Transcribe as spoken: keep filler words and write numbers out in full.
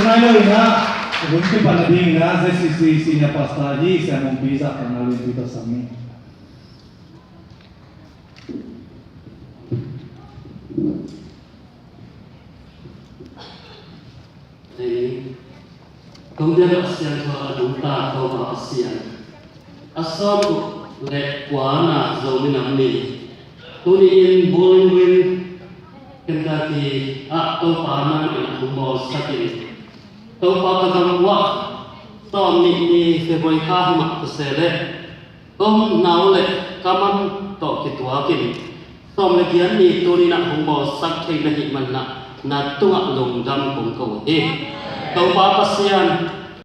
Nai lo in ah, hun kipan a ding in ah, Z C C Senior Pastor hi, Sia Mung Pi Za Kang a lianpi tawh sang ni. Hei, kong biak a siangtho a nungta Topa Pasian, a sawmguk le kuana Zomi Nam Ni, tuni-in Bowling Green, Kentucky ah Topa nang in a hong bawlsak in, Topa ka gam uah sawmnih ni February kha hi mah ta se leh, ka omna uh le ka man tawh kituakin, sawm le giat ni tuni-in ah hong bawlsak thei na hih manin ah, na tungah lungdam kong ko hi. Topa Pasian,